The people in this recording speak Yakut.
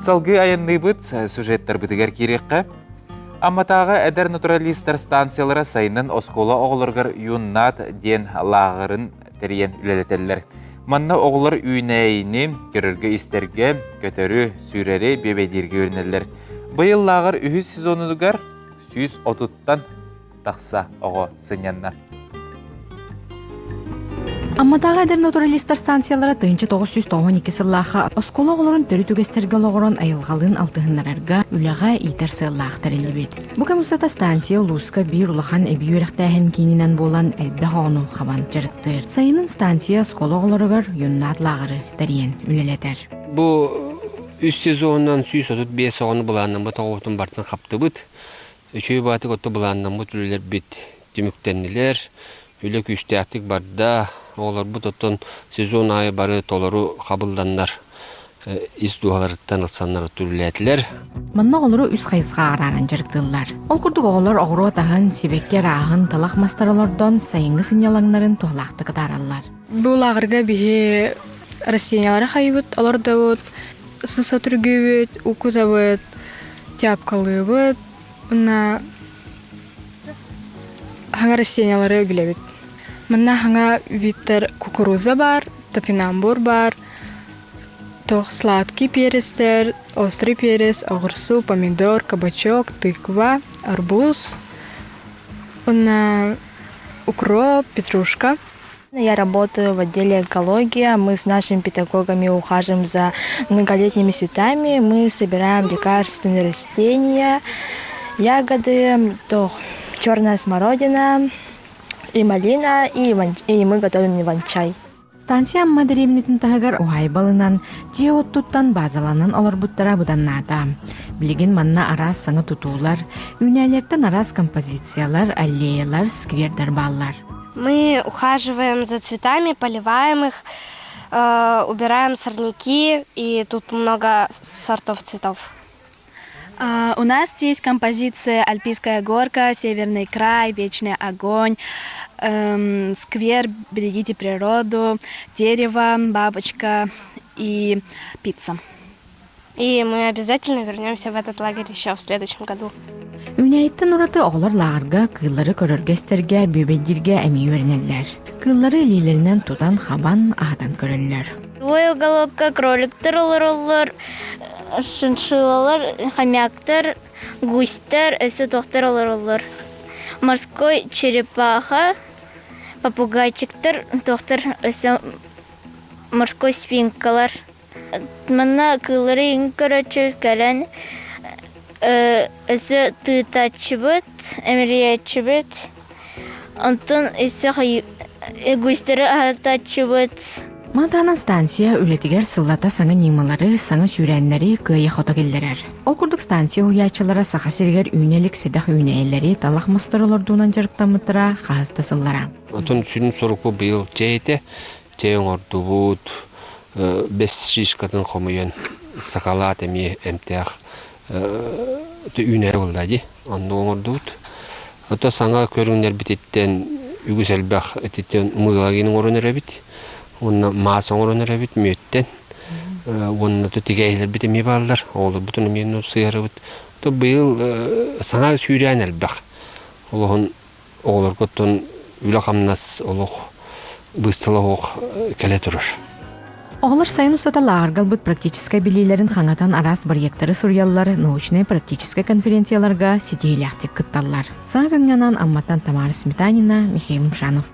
Салгыы айанныыбыт сюжеттарбытыгар киириэххэ. Амматааҕы эдэр натуралистар станциялара сайынын оскуола оҕолоругар Юннат диэн лааҕырын тэрийэн үлэлэтэллэр. Манна оҕолор үүнээйини көрөргө-истэргэ, көтөрү, сүүрэри бүөбэйдииргэ үөрэнэллэр. Быйыл лааҕыр үһүс сезонугар 130-тан тахса оҕо сынньанна. Амматааҕы эдэр натуралистар станциялара 1992 сыллаахха оскуола оҕолорун төрүт үгэстэргэ олоҕуран айылҕалыын алтыһыннарарга үлэҕэ иитэр сыаллаах тэриллибит. Бу кэм устата станция улууска биир улахан эбии үөрэхтээһин киининэн буолан элбэх оҕону хабан дьарыктыыр. Сайынын станция оскуола оҕолоругар юннат лааҕыры тэрийэн үлэлэтэр. Бу үс сезонунан 135 оҕону былааннаммыт оҕобутун барытын хаптыбыт. Үчүгэй баатык отто былааннаммыт үлэлэрбит түмүктэннилэр. Үлэ күүстээхтик барда. Оҕолорбут оттон сезон аайы бары толору хабылланнар ис дууһаларыттан ылсаннар үлэлээтилэр. Манна оҕолору үс хайысха арааран дьарыктыыллар. Ол курдук оҕолор оҕуруот аһын, сибэкки арааһын, талах мастар олордон сайыҥҥы сынньалаҥнарын туһалаахтык атаараллар. Бу лааҕырга биһи растениялары хайыбыт, олордобут, сысотүргүүбүт, уккутабыт, тяпкалыыбыт, уонна хаҥа растениялары билэбит. Манна хаҥа видтэр кукуруза баар, топинамбур баар, туох сладкий перецтэр, острый перец, оҕурсу, помидор, кабачок, тыква, арбуз, уонна укроп, петрушка. Я работаю в отделе экология. Мы с нашими педагогами ухаживаем за многолетними цветами. Мы собираем лекарственные растения, ягоды, то черная смородина и малина, и, и мы готовим иван-чай. Станция Амма дэриэбинэтин таһыгар уһаайбалынан дьиэ оттуттан базаланан олорбуттара быданнаата. Билигин манна араас саҥа тутуулар, үүнээлэртэн араас композициялар, аллеялар, сквердэр бааллар. Мы ухаживаем за цветами, поливаем их, убираем сорняки, и тут много сортов цветов. У нас есть композиция «Альпийская горка», «Северный край», «Вечный огонь», сквер «Берегите природу», дерево, бабочка и пицца. И мы обязательно вернемся в этот лагерь еще в следующем году. Үүнээйиттэн ураты оҕолор лааҕырга кыыллары көрөргө-истэргэ, бүөбэйдииргэ эмиэ үөрэнэллэр. Кыыллары илиилэринэн тутан-хабан, аһатан көрөллөр. Твой уголокка кроликтар олороллор, шиншиллалар, хомяктар, гусьтар, өссө туохтар олороллор. Морской черепаха, попугайчиктар, туохтар өссө морской свинкалар. Манна кыыллары иҥ көрөөччү кэлэн өссө тыытааччыбыт, эмирийээччибит, онтон өссө эгоистары аһатааччыбыт. Мантаанан станция үлэтигэр сыллата саҥа ньымалары, саҥа сүүрээннэри кыайа-хото киллэрэр. Ол курдук станция уһуйааччылара Саха сиригэр үүнэ илик сэдэх үүнээйилэри талах мастар олордуунан дьарыктаммыттара хаһыс да сыллара. Отон сүрүн сорукпут быйыл чэй этэ. Чэй оҥордубут, бэс шишкатын хомуйан сакалаат эмиэ эмтээх үүнэр буолла дии. Оннук оҥордубут. Ото саҥа көрүҥнэрбититтэн үгүс элбэх ититтэн мыылагин оҥорон эрэбит. Уонна маас оҥорон эрэбит мүөттэн. Уонна тигээһилэрбит эмиэ бааллар. Оҕолорбутун эмиэ сыһарабыт. То быйыл саҥа сүүрээн элбэх. Олоһун оҕолорго оттон үлэ-хамнас олох быыстала суох кэлэ турар. Оҕолор сайын устата лааҕырга ылбыт практическай билиилэрин хаҥатан араас бырайыактары суруйаллар, научнай-практическай конференцияларга ситиһиилээхтик кытталлар. Саҥа күҥҥэ анаан Амматтан Тамара Сметанина, Михаил Мшанов.